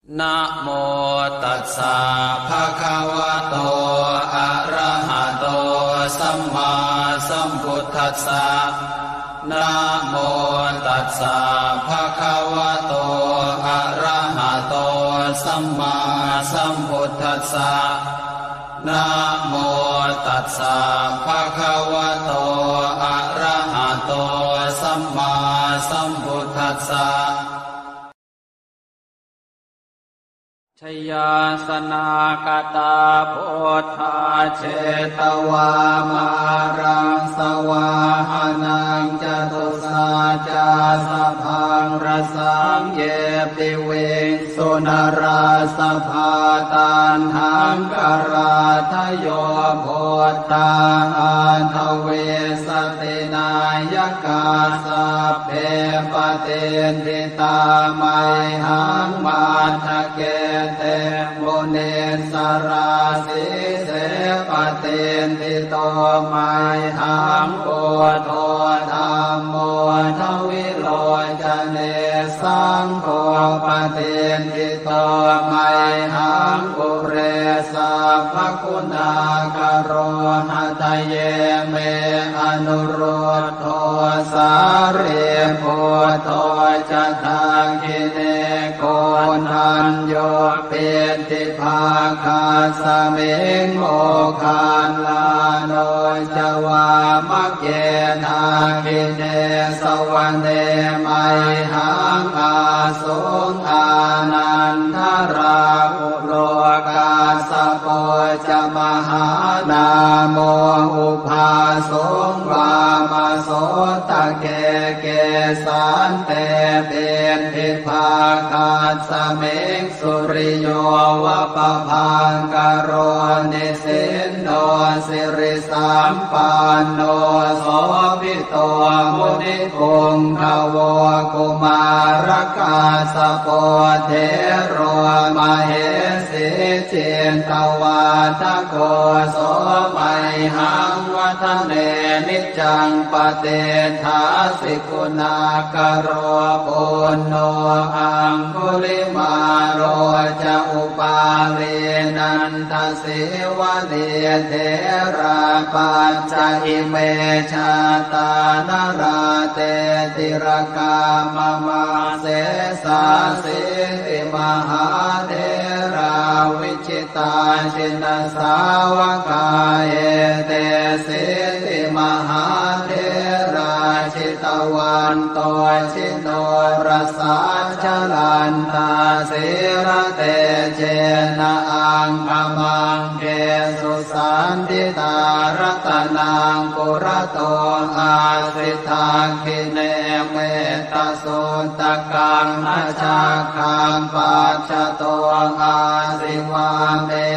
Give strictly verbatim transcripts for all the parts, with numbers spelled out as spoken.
Namo tassa bhagavato arahato sammāsambuddhassa. Namo tassa bhagavato arahato sammāsambuddhassa. Namo tassa bhagavato arahato sammāsambuddhassa. Jayāsanākatā buddhā jetvā māraṃ savāhanaṃ, catusaccāsabhaṃ rasaṃ ye piviṃsu narāsabhā. Taṇhaṅkarādayo buddhā aṭṭhavīsati nāyakā, sabbe patiṭṭhi tā mayhaṃ matthake te munissarā. Sīse patiṭṭhito mayhaṃ buddho dhammo dvilocane, saṅgho patiṭṭhito mayhaṃ ure sabbaguṇākaro. Hadaye me anurud dho sārīputto ca dakkhiṇe, koṇḍañño piṭṭhibhāgasmiṃ moggallāno ca vāmake. Dakkhiṇe savane mayhaṃ āsuṃ ānandarāhu lo, kassapo ca mahānāmo ubhāsuṃ vāmasotake. Kesante piṭṭhibhāgasmiṃ suriyo va pabhaṅkaro, nisinno siri sampanno sobhito munipuṅgavo. Kumārakassapo thero mahesī cittavādako, so mayhaṃ vadane niccaṃ patiṭṭhāsi guṇākaro. Puṇṇo aṅgulimālo ca upālī nanda sīvalī, therā pañca ime jātā nalāṭe tilakā mama. Sesāsīti mahātherā vijitā jinasāvakā, etesīti mahātherā jitavanto ji norasā, jalantā sīlatejena aṅgamaṅgesu saṇṭhitā. Ratanaṃ purato āsi dakkhiṇe mettasuttakaṃ, dhajaggaṃ pacchato āsi vāme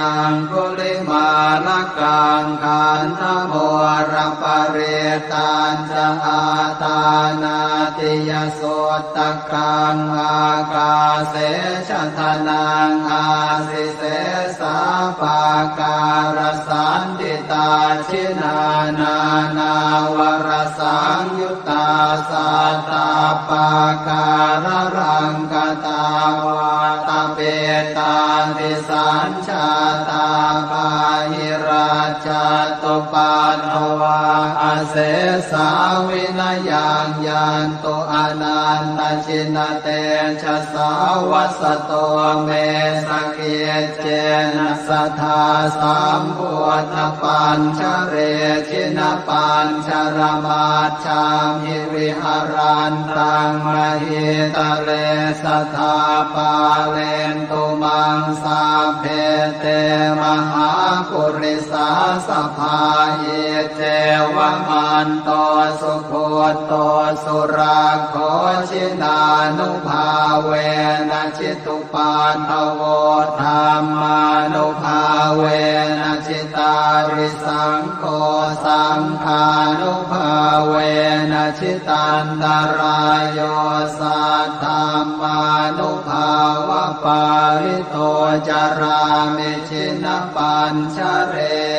aṅgulimālakaṃ. Khandhamoraparittañ ca āṭānāṭiyasuttakaṃ, ākāse chadanaṃ āsi sesā pākārasaṇṭhitā. Jinā nānāvarasaṃyuttā sattappākāralaṅkatā, vātapittādisañ jātā bāhirajjhattupaddavā, asesā vinayaṃ yantu anantajinatejasā. Vasato me sakiccena sadā sambuddhapañjare, jinapañjaramaj jhamhi viharantaṃ mahītale, sadā pālentu maṃ sabbe te mahāpurisāsabhā. Iccevamanto sugutto surakkho, jinānubhāvena jitu paddavo, dhammānubhāvena jitārisaṅgho, saṅghānubhāvena jitantarāyo, saddhammānubhāvapālito carāmi jinapañjare.